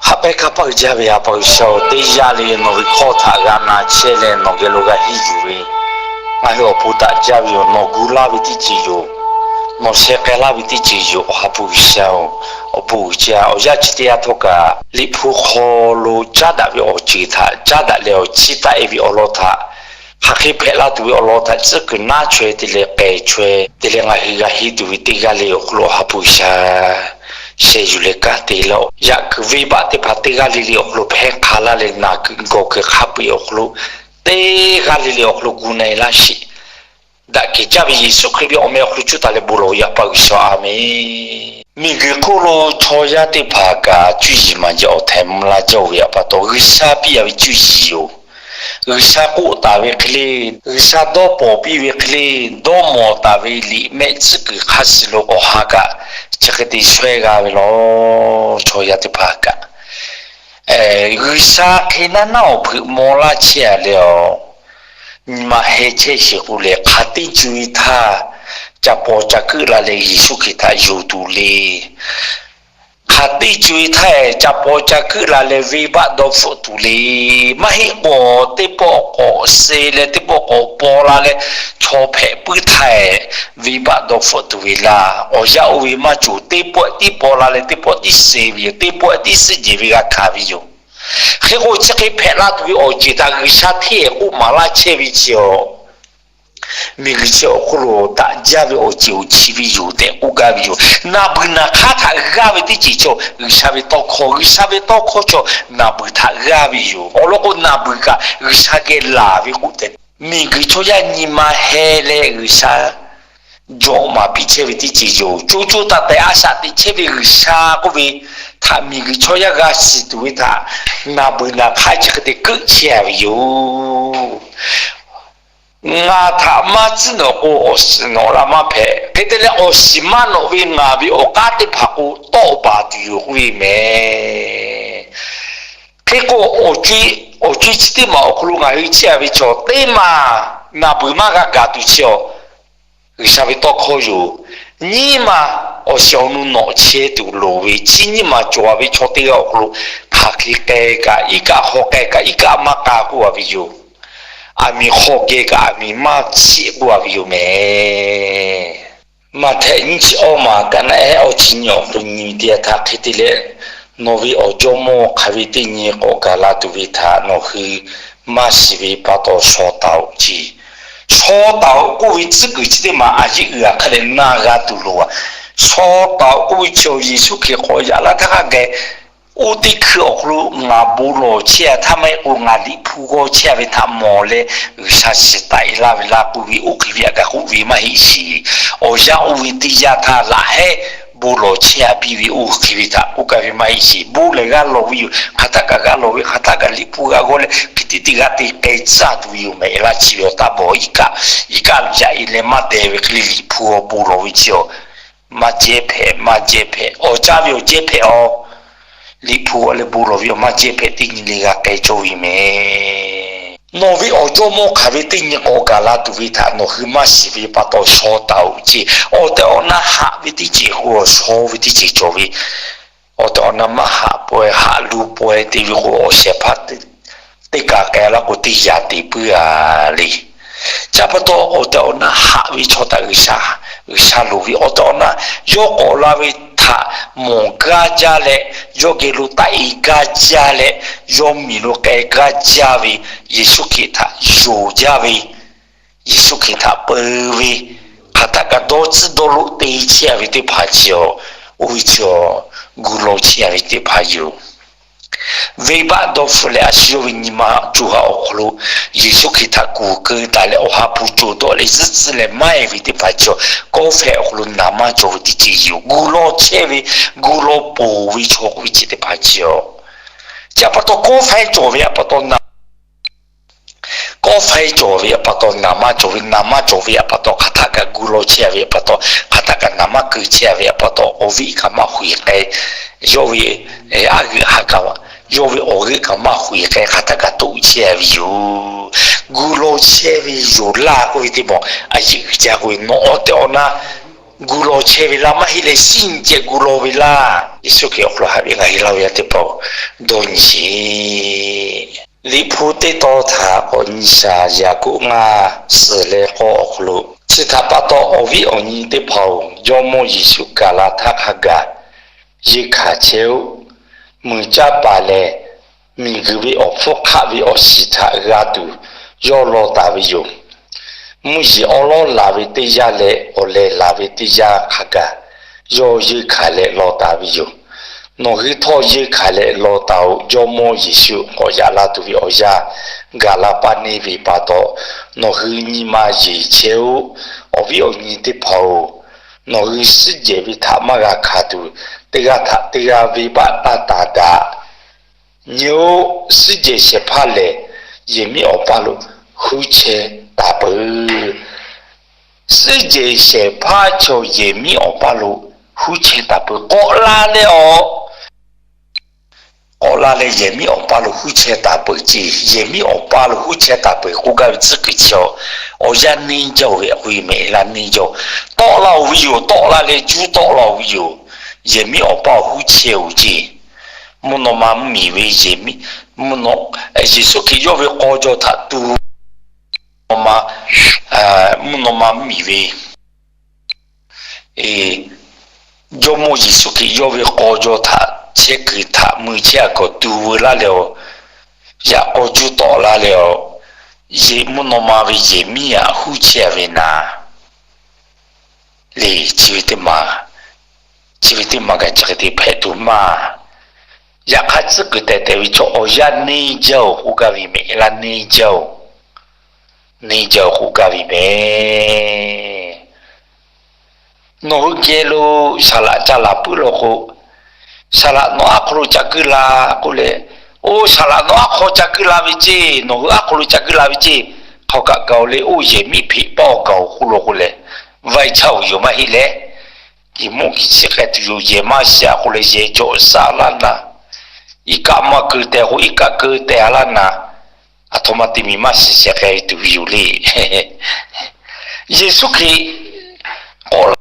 Haꞈ pehnˇ hkanˇ paˆ uiˍ jaˇ ve A pa G'uiˬsha-oˬ, teˇ yanˇ le nawˬ ve hkawˇ htaꞈ g'a na chehˇ leh nawˬ geh lo g'a henˇ yuˬ ve, ngaˬ hui awˬ pon daꞈ jaˇ ve yoˬ. Nawˬ gu laˇ ve teˇ ceuˬ yoˬ. Nawˬ sheh k'ai laˇ ve teˇ ceuˬ yoˬ. Awˬ ha hpu G'uiˬsha-oˬ, awˬ bon uiˍ jaˇ. Awˬ yanˇ chi teˇ yanˇ htawˇ kaꞈ Liꞈ hpu hk'aw lo caˉ daꞈ ve awˬ ceuˬ htaꞈ caˉ daꞈ leh awˬ chiˇ taˆ e ve awˬ lawn htaꞈ hk'aˬ hk'e hpehꞈ la tuˬ ve awˬ lawn htaꞈ tcuhˉ kuiˬ naˉ chaweh te leh k'ai chaweh te leh ngaˬ hui g'a henˇ tuˬ ve teˇ g'aˇ le awˬ hk'aw lo Awˬ ha hpu G'uiˬsha sheh yuˬ leh kanˉ te laˇ-oˆ. Yaꞈ kuiˬ venˇbaˆ teˇ hpaˍ teˇ g'aˇ le le awˬ hk'aw lo hpehˇ hk'a laˇ leh naˬ kuiˬ gawˬ kuiˬ hk'a peu-eˬ awˬ hk'aw lo teˇ g'aˇ le le awˬ hk'aw lo gu na-e laˇ sheˍ. Daꞈ kehˬ jaˇ ve Yeˍsuˆ Hkriꞈ ve awˬ meh awˬ hk'aw lo cuˇ taˍ leh bon lawˬ ve Awˬ pa G'uiˬsha-oˬ, a menˬ. Miˬguiˬ hk'oˆ lo chaw yaˇ teˇ hpaˍ kaꞈ cuˇ yiˍ maˍ yiˍ awˬ htaiˍ mvuh la jaˇ-oˬ ve pa taw, G'uiˬsha piˇ a ve cuˇ yiˍ yoˬ. G'uiˬsha k'oˆ taˍ ve hk'e le, G'uiˬsha dawˇ pawnˍ piˇ ve hk'e le, dawˇ mawˬ taˍ ve liꞈ mehˆ tcuhˉ kuiˬ hk'a shuˍ lo awˬ ha kaꞈ chi hk'e te shawehˇ g'a ve law. Chaw yaˇ teˇ hpaˍ kaꞈ G'uiˬsha hk'e naˉ naˉ awˬ hpeuꞈ maw laˇ chehˇ a leh, nyi ma heh chehˇ sheˍ k'o lehˬ, hk'aˬ teˇ co-e htaˇ ca paw ca keuˆ la leh Yeˍsuˆ Hkriꞈ htaꞈ yonˍ tuˬ le. Hk'aˬ teˇ co-e htaˇ ca paw ca keuˆ la leh venˇbaˆ dawˇ hpfuhˆ tuˬ le. Maˇ heˆ k'o, teˇ pawˆ k'awꞈ se leh teˇ pawˆ k'awꞈ paw la leh chaw hpehꞈ puiˉ htaˇ, venˇbaˆ dawˇ hpfuhˆ tuˬ ve laˇ. Awˬ yanˇ oˇ ve maˇ cawˬ. Teˇ pawˆ tiˉ paw la leh teˇ pawˆ tiˉ se ve yoˬ. Teˇ pawˆ tiˉ suhˉ jehˬ ve g'a hkanˍ ve yoˬ. Hk'e k'o, chi hk'e hpehꞈ la tuˬ ve awˬ ceuˬ htaꞈ G'uiˬsha hteˇ k'oˆ maˍ laˇ chehˇ ve chi-oˬ, miˬguiˬ chi awˬ hk'oˆ lo daꞈ jaˇ ve awˬ ceuˬ awˬ chi ve yoˬ tehꞈ k'oˆ gaˇ ve yoˬ. Naˬ beuˬ naˬ hk'aˇ htaꞈ g'aˇ ve teˇ ceuˬ chaw G'uiˬsha ve tawˇ hkawˇ, G'uiˬsha ve tawˇ hkawˇ chaw naˬ beuˬ htaꞈ g'aˇ ve yoˬ. Awˬ lawn k'o, naˬ beuˬ kaꞈ G'uiˬsha geh laˬ ve k'oˆ tehꞈ, miˬguiˬ chaw yaˇ nyi ma heh leh G'uiˬsha jawꞈ maˍ piˇ chehˇ ve teˇ ceuˬ yoˬ. Co co taiˍ taiˍ a shaꞈ teꞈ chehˇ ve G'uiˬsha k'oˆ ve htaꞈ miˬguiˬ chaw yaˇ g'a shiˍ tuˬ ve htaꞈ naˬ beuˬ naˬ hk'aˇ chi hk'e te keuˆ chehˇ a ve yoˬ. Ngaˬ htaꞈ maˇ tcuhˉ nawꞈ k'o, awˬ shiˍ nawꞈ la maˇ hpehꞈ. Hk'e te leh, awˬ shiˍ maˇ nawꞈ ve ngaˬ ve awˬ k'aˉ teˇ hpaˍ k'o, tawˆ baˬ tuˬ yoˬ k'oˆ ve mehˍ. Hk'e k'o, awˬ co-e chi teˇ maˬ awˬ hk'aw lo ngaˬ hui chehˇ a ve chaw teˇ maˬ naˬ beuˬ maˇ g'a gaˬ tuˬ chi-a, G'uiˬsha ve tawˇ hkawˇ yoˬ. Nyiˇ maˬ awˬ shiˍ awˬ nu nawꞈ chehˇ tuˬ loˍ ve, chi nyiˇ maˬ cawˬ a ve chaw teˇ g'aˇ awˬ hk'aw lo hk'aˬ hk'e k'ai kaꞈ, iˉ kaˆ hk'aw k'ai kaꞈ, iˉ kaˆ maˇ k'a k'oˆ a ve yoˬ. Aˬ miˍ hk'aw geh kaꞈ aˬ miˍ maˇ chiˆ k'oˆ a ve yoˬ mehˍ. Maꞈhtehˍ nyiˇ chi awˇ maˬ kaꞈ naˆ ehˉ awˇ chi nyi awˬ hk'aw lo nyi teˇ yanˇ htaˇ hk'e te leh, nawˬ ve awˬ jawˇmawˇ hk'aˬ ve teˇ nyi k'awꞈ gaˬ la tuˬ ve htaꞈ nawˬ hui maˇ shiˍ ve pa taw shaw taˍ-oꞈ ceˇ. Shaw taˍ-oꞈ k'oˆ ve tcuhˉ kuiˬ chi teˇ maˬ a yeˇ uiˍ a hk'a dehꞈ na g'a tuˬ loˍ a. Shaw taˍ-oꞈ k'oˆ ve chi-a, Yeˍsuˆ Hkriꞈ k'awꞈ yaꞈ laˇ htaˇ hk'a gaˬ oˇ teˇ hkui awˬ hk'aw lo ngaˬ bon lawˬ chehˇ a htaˇ maˇ heˆ k'o, ngaˬ Liꞈ hpu g'aw chehˇ a ve htaꞈ mawˬ leh G'uiˬsha shiˍ taˍ e laˇ ve laˇ k'oˆ ve, oˇ hk'e ve htaꞈ kaꞈ k'oˆ ve maˇ heˆ sheˍ. Awˬ yanˇ oˇ ve teˇ yanˇ htaˇ laꞈ hehˉ bon lawˬ chehˇ a piˇ ve oˇ hk'e ve htaꞈ k'oˆ gaˇ ve maˇ heˆ sheˍ. Bon lehˬ g'a lawˬ ve yoˬ. Hk'aˬ htaˆ kaꞈ g'a lawˬ ve, hk'aˬ htaˆ kaꞈ Liꞈ hpu g'a g'aw leh hk'e te teˇ g'aˇ te k'ai tcuhˉ tuˬ ve yoˬ mehˍ. Laˇ chi ve awˬ taˇ bawˬ iˉ kaˆ, iˉ kaˆ yaꞈ e leh maˇ deh ve hk'e le Liꞈ hpu g'aw bon lawˬ ve chi-a, maˇ jehˇ hpehꞈ, maˇ jehˇ hpehꞈ. Awˬ caˇ ve awˬ jehˇ hpehꞈ-aˬ. Liꞈ hpu g'aw leh bon lawˬ ve awˬ maˇ jehˇ hpehꞈ teˇ nyi le g'a k'ai cawˇ ve mehˍ. Nawˬ ve awˬ jawˇmawˇ hk'aˬ ve teˇ nyi k'awꞈ gaˬ la tuˬ ve htaꞈ nawˬ hui maˇ shiˍ ve pa taw shaw taˍ-oꞈ ceˇ. Awˬ tehˬ awˬ na haꞈ ve teˇ ceuˬ k'o, shaw ve teˇ ceuˬ cawˬ ve. Awˬ tehˬ awˬ na maˇ haꞈ pawehˇ, haꞈ lu pawehˇ te ve k'o, awˬ shehˍ hpaˇ teˇ kaˬ k'ai laˇ k'o, teˇ yanˇ te puiˉ a le. Chi pa taw, awˬ tehˬ awˬ na haꞈ ve chaw htaꞈ G'uiˬsha, G'uiˬsha loˍ ve awˬ tehˬ awˬ na yawˇ k'awꞈ la ve htaꞈ mawˬ gaˇ jaˇ leh, yawˇ geh lo taˆ e gaˇ jaˇ leh, yawˇ miˬ lo k'ai gaˇ jaˇ ve Yeˍsuˆ Hkriꞈ htaꞈ yonˍ jaˇ ve, Yeˍsuˆ Hkriꞈ htaꞈ peu ve, hk'aˬ htaˆ kaꞈ dawˇ tcuhˉ dawˇ loˆ te chehˇ a ve teˇ hpaˍ chi-a, oˇ ve chi-a, gu law chehˇ a ve teˇ hpaˍ yoˬ. Venˇbaˆ dawˇ hpfuhˆ leh a shu yawˇ ve nyi ma co ha awˬ hk'aw lo Yeˍsuˆ Hkriꞈ htaꞈ kuˬ keu taˍ leh Awˬ ha hpu co dawˆ leh zuhˆ tcuhˉ leh maˇ heˆ ve teˇ hpaˍ chi-a, kawˇ faiˇ awˬ hk'aw lo naˍ maˇ cawˬ ve teˇ ceuˬ yoˬ. Gu law chehˇ ve, gu law ponˬ ve chaw k'oˆ ve chi teˇ hpaˍ chi-a. Chi pa taw kawˇ faiˇ cawˬ ve a pa taw naˍ Kawˆ faiˇ cawˬ ve pa taw naˍ maˇ cawˬ ve, naˍ maˇ cawˬ ve pa taw hk'aˬ htaˆ kaꞈ gu law chehˇ ve pa taw, hk'aˬ htaˆ kaꞈ naˍ maˇ keu chehˇ ve pa taw, awˬ viˉ kaꞈ maˇ huiˍ k'ai, yawˇ ve aˉ g'euꞈ haꞈ kaꞈ, yawˇ ve awˬ g'euˆ kaꞈ maˇ huiˍ k'ai, hk'aˬ htaˆ kaꞈ toˆ chehˇ ve yoˬ. Gu law chehˇ ve yoˬ laˇ k'oˆ ve teˇ maˬ a yeꞈ uiˍ jaˇ k'oˆ ve, nawˬ awˬ tehˬ awˬ na gu law chehˇ ve laˇ, maˇ heˆ leh shinˉ nyi ceh gu law ve laˇ. Yeˍsuˆ Hkriꞈ awˬ hk'aw lo haꞈ ve ngaˬ hui laˇ ve yaˇ teˇ hpaˍ-oˬ, dawˇ nyi sheˍ. Liꞈ hpu teˇ tawn htaꞈ k'awꞈ nyi shaˍ. Yaˍkoˆ ngaˇ suhˍ leh k'awˇ awˬ hk'aw lo, chi htaꞈ pa taw awˬ viˉ awˬ nyi teˇ hpaˍ-oˬ, Jawˇmawˇ Yeˍsuˆ gaˬ la htaˇ hk'a gaˬ yeˇ hkanˍ chehˇ-oˆ. Mui caˇ paˍ lehˬ, miˬguiˬ ve awˬ hpfuhˇ hk'aˆ ve awˬ shiˍ htaꞈ g'a tuˬ yawˇ law taˍ ve yoˬ. Mvuhˇ yeˬ awˉ lawˉ laˬ ve teˇ yanˇ leh awˬ leh laˬ ve teˇ yanˇ hk'a gaˬ yawˇ yeˇ hkanˍ leh law taˍ ve yoˬ. Nawˬ hui htawˇ yeˇ hkanˍ leh law taˍ-oꞈ. Jawˇmawˇ Yeˍsuˆ k'awꞈ yaꞈ la tuˬ ve awˬ yanˇ gaˬ la paˇ neˇ ve pa taw, nawˬ hui nyi ma yeˬ chehˇ-oˆ. Awˬ viˉ awˬ nyi teˇ hpaˍ-oˬ, nawˬ hui suhˉ jehˬ ve htaꞈ maˇ g'a hkanˍ tuˬ, teˇ g'aˇ htaꞈ teˇ g'aˇ venˇbaˆ taˇ taˍ daꞈ. Nyi-oˆ, suhˉ jehˬ shehˍ hpaˇ lehˬ, yehˬ miˉ awˬ paˇ lo huˉ chehˇ taˍ peuˬ. Suhˉ jehˬ shehˍ hpaˇ chaw yehˬ miˉ awˬ paˇ lo huˉ chehˇ taˍ peuˬ. K'awꞈ la leh awˬ, k'awꞈ la leh yehˬ miˉ awˬ paˇ lo huˉ chehˇ taˍ peuˬ ceˇ. Yehˬ miˉ awˬ paˇ lo huˉ chehˇ taˍ peuˬ k'oˆ gaˇ ve tcuhˉ kuiˬ chi-a, awˬ yanˇ neˇ jaˇ-oˬ ve k'oˆ ve mehˍ laˇ. Neˇ jaˇ-oˬ, tawˆ la-oˬ ve yoˬ. Tawˆ la leh juˇ tawˆ la-oˬ ve yoˬ. Yehˬ miˉ awˬ paˇ awˬ huˉ chehˇ-oˬ ceˇ. Mvuhˇ naw ma mvuhˇmiˬ ve yehˬ miˉ, Yeˍsuˆ Hkriꞈ yawˇ ve k'aw jaw htaꞈ tu, mvuhˇ naw ma mvuhˇmiˬ ve Jawˇmawˇ Yeˍsuˆ Hkriꞈ yawˇ ve k'aw jaw htaꞈ chehˇ kuiˬ htaꞈ mui chehˇ-a kawꞈ tu veu laˇ leh-aˬ, yaꞈ k'aw juˇ tawˆ la leh-aˬ, yehˬ mvuhˇ naw ma ve yehˬ miˉ-aꞈ huˉ chehˇ ve naˍ le. Chi ve teˇ maˬ, chi ve teˇ maˬ kaꞈ chi hk'e te hpehꞈ tuˬ maˇ. Yaꞈ hk'aˇ tcuhˉ kuiˬ tehˬ tehˬ ve chaw awˬ yanˇ neˇ jaˇ-oˬ k'oˆ gaˇ ve mehˍ laˇ. Neˇ jaˇ-oˬ, neˇ jaˇ-oˬ k'oˆ gaˇ ve mehˍ. Nawˬ hui geh lo saˍ laꞈ ca laˬ puiˉ law k'o, saˍ laꞈ nawˬ aˉ hk'aw lo ca guiˇ la k'oˆ leh, oˇ saˍ laꞈ nawˬ aˉ hk'aw ca guiˇ la ve ceˇ, nawˬ hui aˉ hk'aw lo ca guiˇ la ve ceˇ, hk'aw kaꞈ gaˬ-oˬ le, oˇ yehˬ miˉ hpeꞈ paˇ awˬ gaˬ-oˬ k'oˆ law k'o leh, vaˇ iˉ chaˇ-oˬ yoˬ maˇ heˆ leh, kiˬ muˆ kiˬ chiˆ k'ai tuˬ yoˬ. Yehˬ maˇ shiˍ-a k'oˆ leh yehˬ jawꞈ shaˍ laˇ naˍ, iˉ kaˆ maˇ keu teh k'o iˉ kaˆ keu teh-a laˇ naˍ, aˬ htoꞈ ma te miˬ maˇ shiˍ shehˍ k'ai tuˬ ve yoˬ le. Yeˍsuˆ Hkriꞈ k'awꞈ la,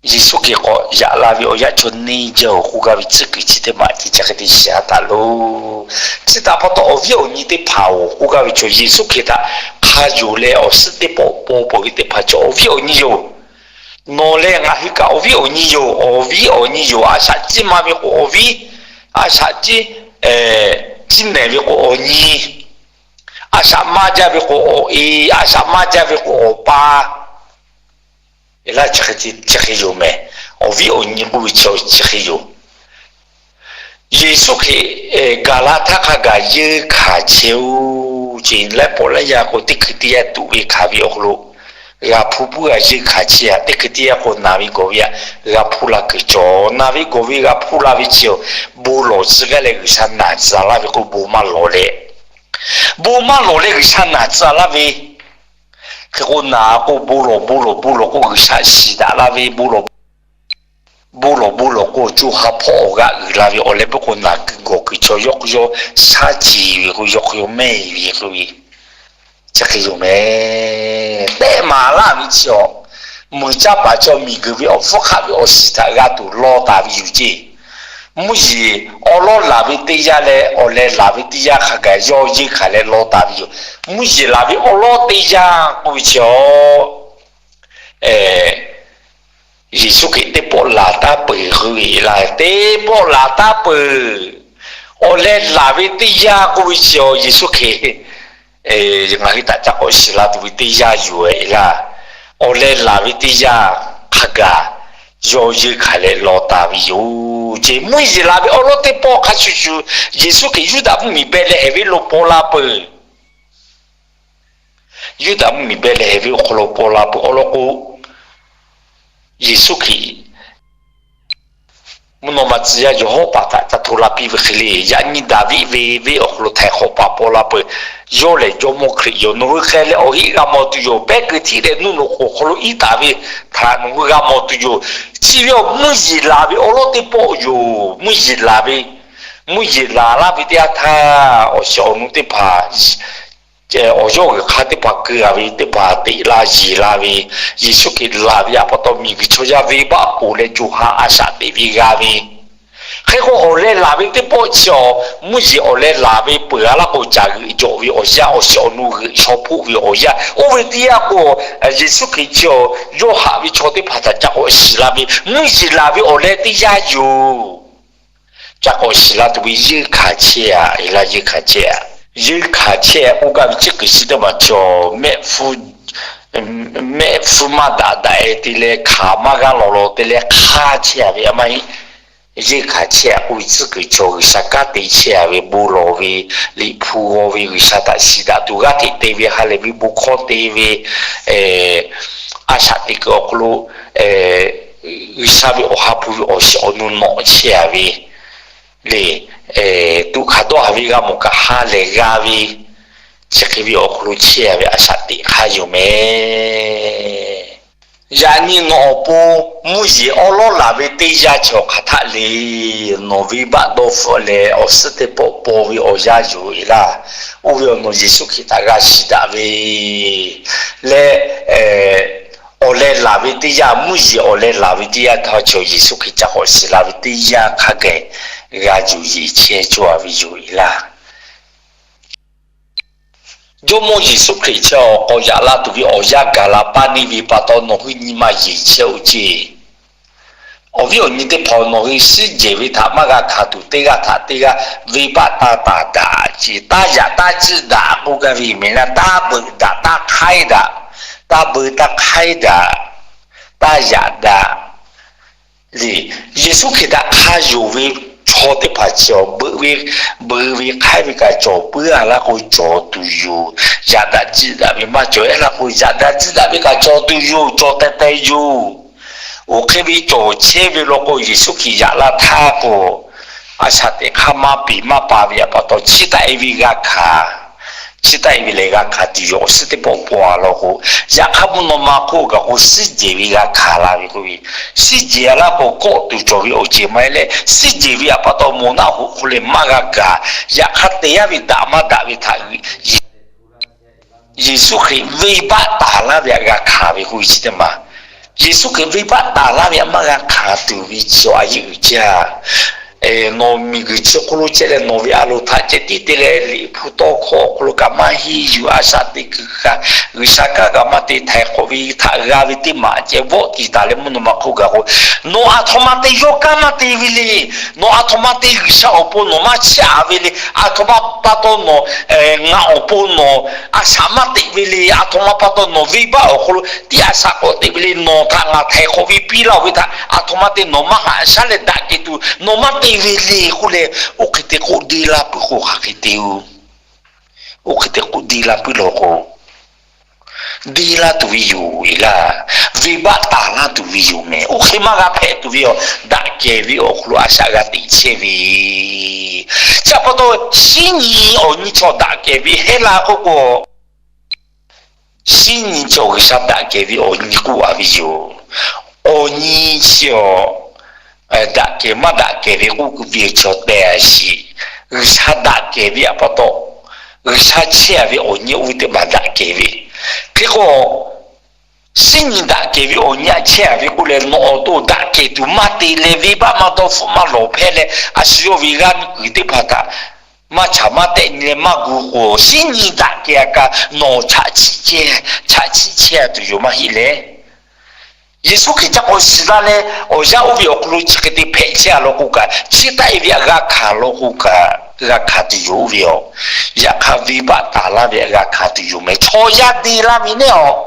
Yeˍsuˆ Hkriꞈ k'awꞈ yaꞈ la ve awˬ yanˇ chaw neˇ jaˇ-oˬ k'oˆ gaˇ ve tcuhˉ kuiˬ chi teˇ maˬ ceh chi hk'e te shiˍ-a taˍ loˬ. Chi htaꞈ pa taw awˬ viˉ awˬ nyi teˇ hpaˍ-oˬ k'oˆ gaˇ ve chaw, Yeˍsuˆ Hkriꞈ htaꞈ hk'a yonˍ leh awˬ suhˉ teˇ pawˆ paw peuˬ ve teˇ hpaˍ chaw awˬ viˉ awˬ nyi yoˬ. Nawˬ leh ngaˬ hui kaꞈ awˬ viˉ awˬ nyi yoˬ. Awˬ viˉ awˬ nyi yoˬ. A shaꞈ ciˇ ma ve k'o awˬ viˉ, a shaꞈ ciˇ, ciˇ nehˬ ve k'o awˬ nyi, a shaꞈ maˇ jaˇ ve k'o awˬ e, a shaꞈ maˇ jaˇ ve k'o awˬ pa laˇ. Chi hk'e yoˬ mehˍ. Awˬ viˉ awˬ nyi k'oˆ ve chi chi hk'e yoˬ. Yeˍsuˆ Hkriꞈ gaˬ la htaˇ hk'a gaˬ yeˇ hkanˍ chehˇ-oˬ ceˇ. Laiˉ pawˆ laiˉ yaˇ k'o teˇ hkui teˇ yanˇ tuꞈ ve hkanˍ ve awˬ hk'aw lo g'a hpuˇ puiˉ g'a yeˇ hkanˍ chehˇ-a. Teˇ hkui teˇ yanˇ k'o naˍ ve gawˬ ve g'a hpuˇ la kuiˬ cawˬ. Naˍ ve gawˬ ve g'a hpuˇ la ve chi-oˬ, bon lawˬ tcuh gaˇ leh G'uiˬsha naˬ tcuh laˇ ve k'o bon maˇ lawˬ leh, bon maˇ lawˬ leh G'uiˬsha naˬ tcuh laˇ ve hk'e k'o, naˬ k'o bon lawˬ bon lawˬ bon lawˬ k'o G'uiˬsha shiˍ daꞈ la ve, bon lawˬ bon lawˬ bon lawˬ k'o co ha hpawˇ awˬ g'aˇ uiˍ la ve awˬ leh peuˬ k'o naˬ kuiˬ gawˬ kuiˬ cawˬ yawˇ k'o yawˇ shaˉ ciˍ ve k'o yawˇ k'o yawˇ mehˇ ve k'o ve chi hk'e yoˬ mehˍ. Tehˆ maˍ laˇ ve chi-a, mui caˇ paˍ chaw miˬguiˬ ve awˬ hpfuhˇ hk'aˆ ve awˬ shiˍ htaꞈ g'a tuˬ law taˍ ve yoˬ ceˇ. Mvuhˇ yeˬ awˉ lawˉ laˬ ve teˇ yanˇ leh awˬ leh laˬ ve teˇ yanˇ hk'a gaˬ yawˇ yeˇ hkanˍ leh law taˍ ve yoˬ. Mvuhˇ yeˬ laˬ ve awˉ lawˉ teˇ yanˇ k'oˆ ve chi-a, Yeˍsuˆ Hkriꞈ teˇ pawˆ laˬ taˉ peuˬ k'oˆ ve laˇ. Teˇ pawˆ laˬ taˉ peuˬ. Awˬ leh laˬ ve teˇ yanˇ k'oˆ ve chi-a, Yeˍsuˆ Hkriꞈ ngaˬ hui htaꞈ ca k'awꞈ shiˍ la tuˬ ve teˇ yanˇ yoˬ-e laˇ. Awˬ leh laˬ ve teˇ yanˇ hk'a gaˬ yawˇ yeˇ hkanˍ leh law taˍ ve yoˬ ceˇ. Mvuhˇ yeˬ laˬ ve awˉ lawˉ teˇ pawˆ hk'a shuˍ shuˍ, Yeˍsuˆ Hkriꞈ Yuˇdaꞈ mvuhˇmiˬ Behˇlehˍhehnˍ venˇ lo paw la peuˬ. Yuˇdaꞈ mvuhˇmiˬ Behˇlehˍhehnˍ venˇ awˬ hk'aw lo paw la peuˬ awˉ lawˉ k'o, Yeˍsuˆ Hkriꞈ mvuhˇ naw ma tcuh yaˇ yawˬ hawˉ paˍ htaꞈ ca pon la piˇ ve hk'e le. Yaꞈ nyi Daˍviˆ ve venˇ awˬ hk'aw lo htaiˍ hk'awꞈ paˍ paw la peuˬ. Yawˇ lehˬ Jawˇmawˇ Hkriꞈ yoˬ. Nawˬ hui k'ai leh awˬ heˆ g'a mawˬ tuˬ yoˬ. Pehˉ keu htiˉ leh nuˇ loꞈ k'oˍ awˬ hk'aw lo iˉ taˍ ve htaꞈ nawˬ hui g'a mawˬ tuˬ yoˬ. Chi ve awˬ mvuhˇ yeˬ laˬ ve awˉ lawˉ teˇ pawˆ yoˬ. Mvuhˇ yeˬ laˬ ve, mvuhˇ yeˬ laˬ laˇ ve teˇ yanˇ htaˇ, awˬ shiˍ awˬ nu teˇ hpaˍ, awˬ yawˇ g'uiˬ hk'a teˇ hpaˍ keu a ve teˇ hpaˍ teꞈ la yeˬ la ve, Yeˍsuˆ Hkriꞈ laˬ ve htaꞈ pa taw miˬguiˬ chaw yaˇ venˇbaˆ ponˬ leh co ha a shaꞈ teꞈ ve g'a ve. Hk'e k'o, awˬ leh laˬ ve teˇ pawˆ chi awˬ mvuhˇ yeˬ awˬ leh laˬ ve peuˬ a laˇ k'o, caˬ g'euꞈ jawꞈ ve awˬ yanˇ, awˬ shiˍ awˬ nu g'euꞈ shaw hpoˆ ve awˬ yanˇ oˇ ve teˇ yanˇ k'o, Yeˍsuˆ Hkriꞈ chi awˬ yawˇ haꞈ ve chaw teˇ hpaˍ htaꞈ ca k'awꞈ shiˍ la ve mvuhˇ yeˬ laˬ ve awˬ leh teˇ yanˇ yoˬ. Ca k'awꞈ shiˍ la tuˬ ve yeunˇ hkanˍ chehˇ a, e laˇ yeunˇ hkanˍ chehˇ a. Yeunˇ hkanˍ chehˇ k'oˆ gaˇ ve tcuhˉ kuiˬ chi teˇ maˬ cawˬ, mehˆ hpfuhˇ maˇ daꞈ daꞈ e te leh hkanˍ maˇ g'aˇ lawˬ lawˬ te leh hk'aˇ chehˇ a ve a maˇ heˆ. Yeunˇ hkanˍ chehˇ a k'oˆ ve tcuhˉ kuiˬ cawˬ, G'uiˬsha kanˉ te chehˇ a ve bon lawˬ ve, Liꞈ hpu g'aw ve, G'uiˬsha htaꞈ shiˍ daꞈ tuˬ g'aˇ hteꞈ te ve, ha lehˬ ve bon hkawˇ te ve, a shaꞈ teꞈ kuiˬ awˬ hk'aw lo G'uiˬsha ve awˬ ha hpu ve awˬ shiˍ awˬ nu nawꞈ chehˇ a ve le. Tuꞈ hkanˍ dawˇ haˍ ve g'a mawˬ kaꞈ ha lehˬ g'a ve, chi hk'e ve awˬ hk'aw lo chehˇ a ve a shaꞈ teꞈ hk'aˇ yoˬ mehˍ. Yaꞈ nyi nawˬ awˬ pon mvuhˇ yeˬ awˉ lawˉ laˬ ve teˇ yanˇ chi awˬ hk'aˬ htaˆ le. Nawˬ venˇbaˆ dawˇ hpfuhˆ leh awˬ suhˉ teˇ pawˆ paw ve awˬ yanˇ yoˬ e laˇ. Oˇ ve awˬ nawˬ Yeˍsuˆ Hkriꞈ htaꞈ g'a shiˍ daꞈ ve leh, awˬ leh laˬ ve teˇ yanˇ, mvuhˇ yeˬ awˬ leh laˬ ve teˇ yanˇ htaˇ chi Yeˍsuˆ Hkriꞈ ca k'awꞈ shiˍ la ve teˇ yanˇ hk'a gaˬ g'a yuˬ yeˬ chehˇ cawˇ a ve yoˬ e laˇ. Jawˇmawˇ Yeˍsuˆ Hkriꞈ chi awˬ k'awꞈ yaꞈ la tuˬ ve awˬ yanˇ gaˬ la paˇ neˇ ve pa taw nawˬ hui nyi ma yeˬ chehˇ oˬ ceˇ. Awˬ viˉ awˬ nyi teˇ hpaˍ, nawˬ hui suhˉ jehˬ ve htaꞈ maˇ g'a hkanˍ tuˬ, teˇ g'aˇ htaꞈ teˇ g'aˇ venˇbaˆ taˇ taˍ daꞈ ceˇ, taˇ yaꞈ taˇ ciˇ daꞈ k'oˆ gaˇ ve mehˍ laˇ, taˇ beuꞈ daꞈ taˇ hk'aiˉ daꞈ, taˇ beu taˇ hk'aiˉ daꞈ, taˇ yaꞈ daꞈ le. Yeˍsuˆ Hkriꞈ htaꞈ hk'a yonˍ ve chaw teˇ hpaˍ chi awˬ beuꞈ ve, beu ve hk'aiˉ ve kaꞈ cawˬ puiˉ a laˇ k'o cawˬ tuˬ yoˬ. Yaꞈ daꞈ ciˇ daꞈ ve maˇ cawˬ e laˇ k'o, yaꞈ daꞈ ciˇ daꞈ ve kaꞈ cawˬ tuˬ yoˬ, cawˬ teh teh yoˬ. Oˇ hk'e ve cawˬ chehˇ ve law k'o, Yeˍsuˆ Hkriꞈ yaꞈ la htaˇ k'o, a shaꞈ teꞈ hk'aˇ maˇ peˍ maˇ pa ve pa taw, chi taˆ e ve g'a hkanˍ, chi taˆ e ve lehˬ g'a hkanˍ tuˬ yoˬ. Awˬ suhˉ teˇ pawˆ paw a law k'o, yaꞈ hk'aˇ mvuhˇ naw ma hk'oˆ kaꞈ k'o suhˉ jehˬ ve g'a hkanˍ la ve k'oˆ ve, suhˉ jehˬ a laˇ k'o kawˆ tuˬ cawˬ ve awˬ ceuˬ maˇ heˆ leh, suhˉ jehˬ ve pa taw mawˬ naˆ hoꞈ hk'oˆ leh maˇ g'a gaˬ. Yaꞈ hk'aˇ te yaˇ ve daꞈ maˇ daꞈ ve htaꞈ Yeˍsuˆ Hkriꞈ venˇbaˆ taˍ laˇ ve htaꞈ g'a hkanˍ ve k'oˆ ve chi teˇ maˬ. Yeˍsuˆ Hkriꞈ venˇbaˆ taˍ laˇ ve htaꞈ maˇ g'a hkanˍ tuˬ ve chi awˬ a yeˇ uiˍ jaˇ. Nawˬ miˬguiˬ chi hk'oˆ lo chehˇ leh nawˬ ve a loˍ htaꞈ ceh tiˉ te leh Liꞈ hpu tawˇ hkawˇ awˬ hk'aw lo kaꞈ maˇ henˇ yuˬ, a shaꞈ teꞈ kuiˬ kaꞈ G'uiˬsha kanˉ kaꞈ maˇ te, htaiˍ hk'awꞈ ve htaꞈ g'a ve teˇ maˬ ceh vawˆ tiˍ taˍ leh mvuhˇ naw ma hk'oˆ gaˬ k'o, nawˬ aˬ htoꞈ ma te yawˇ kanˉ maˇ te ve le. Nawˬ aˬ htoꞈ ma te G'uiˬsha awˬ pon nawˬ maˇ chiˇ aꞈ ve le. Aˬ htoꞈ ma pa taw nawˬ, ngaˬ awˬ pon nawˬ a shaꞈ maˇ teꞈ ve le. Aˬ htoꞈ ma pa taw nawˬ venˇbaˆ awˬ hk'aw lo tiˉ a shaꞈ k'awꞈ teꞈ ve le. Nawˬ htaꞈ ngaˬ htaiˍ hk'awꞈ ve piˇ laˇ-oˬ ve htaꞈ aˬ htoꞈ ma te nawˬ maˇ haꞈ shaˉ leh daꞈ kehˬ tuˬ nawˬ maˇ te ve le k'oˆ leh, oˇ hk'e te k'o deˇ laˇ puiˉ k'o hk'aˬ hk'e te oˬ. Oˇ hk'e te k'o deˇ laˇ puiˉ law k'o, deˇ laˇ tuˬ ve yoˬ e laˇ. Venˇbaˆ taˍ laˇ tuˬ ve yoˬ mehˍ. Oˇ hk'e maˇ g'a hpehꞈ tuˬ ve yoˬ. Daꞈ kehˬ ve awˬ hk'aw lo a shaꞈ g'a teꞈ chehˇ ve chi pa taw, shinˉ nyi awˬ nyi chaw daꞈ kehˬ ve hehˉ la k'oˆ k'o, shinˉ nyi chi awˬ G'uiˬsha daꞈ kehˬ ve awˬ nyi k'oˆ a ve yoˬ. Awˬ nyi chi awˬ daꞈ kehˬ maˇ daꞈ kehˬ ve k'oˆ kuiˬ ve chaw tehꞈ a shiˍ. G'uiˬsha daꞈ kehˬ ve htaꞈ pa taw, G'uiˬsha chehˇ a ve awˬ nyi oˇ ve teˇ maˬ daꞈ kehˬ ve. Hk'e k'o, shinˉ nyi daꞈ kehˬ ve awˬ nyi htaꞈ chehˇ a ve k'oˆ leh, nawˬ awˬ to daꞈ kehˬ tuˬ maˇ te leh, venˇbaˆ maˇ dawˇ hpfuhˆ maˇ lawˬ hpehˇ leh, a shu yawˇ ve g'aˇ nuˇ kuiˬ teˇ hpaˍ htaꞈ maˇ chaꞈ maˇ tehˆ nyi leh maˇ gu k'o, shinˉ nyi daꞈ kehˬ a kaꞈ nawˬ chaꞈ chiˆ chehˇ, chaꞈ chiˆ chehˇ a tuˬ yoˬ maˇ heˆ leh, Yeˍsuˆ Hkriꞈ ca k'awꞈ shiˍ la leh, awˬ yanˇ oˇ ve awˬ hk'aw lo chi hk'e te hpehꞈ chehˇ a law k'o kaꞈ, chi taˆ e ve htaꞈ g'a hkanˍ law k'o kaꞈ, g'a hkanˍ tuˬ yoˬ oˇ ve yoˬ. Yaꞈ hk'aˇ, venˇbaˆ taˍ laˇ ve htaꞈ g'a hkanˍ tuˬ yoˬ mehˍ. Chaw yaˇ deˇ laˇ ve neˉ awˬ,